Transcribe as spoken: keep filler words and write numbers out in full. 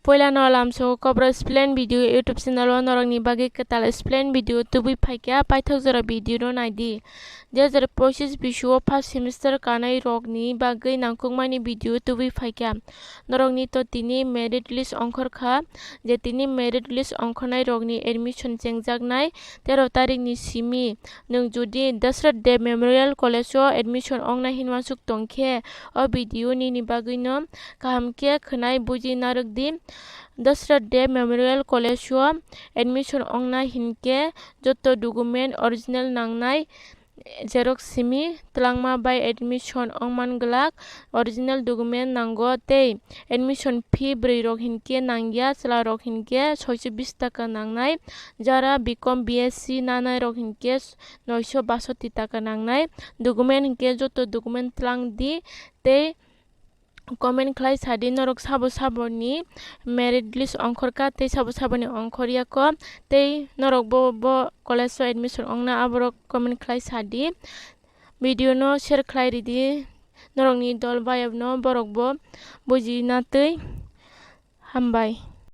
Poila no lamsao Kobra Explain video YouTube channel o norokni bagwi kwtal explain video tubui phaikha, paithak jora video no naidi. Dui hazar pochis bisio first semester kanai rokni bagwi nangkukmani video tubui phaikha. Norokni to tini merit list ongkhorkha, je tini merit list ongkhornai rokni admission chengjaknai tero tarikni simi. Nwng jodi Dasrat Deb Memorial College o admission ongna hinwansuk tongkhe, o video nini bagwino kaham khe khwnai buji narwkdi. Dasrat Deb Memorial College o admission ongna hinkhe joto document original nangnai, xerox simi twlangma bai admission ongman glak original document nango tei admission fee bwrwi rok hinkhe nangya, chwla rok hinkhe soiso bis taka nangnai, jara bikom B S C nanai rok hinkhe noiso basoti taka nangnai. Document hinkhe joto document twlangdi tei comment khlai sadi norok sabo saboni merit list ongkhorkha tei sabo saboni ongkhorya kho tei norok bo, bo college o admission ongna aborok comment khlai sadi. Video no share khlai ridi norokni dol bayapno borok bo bujina twi. Hambai.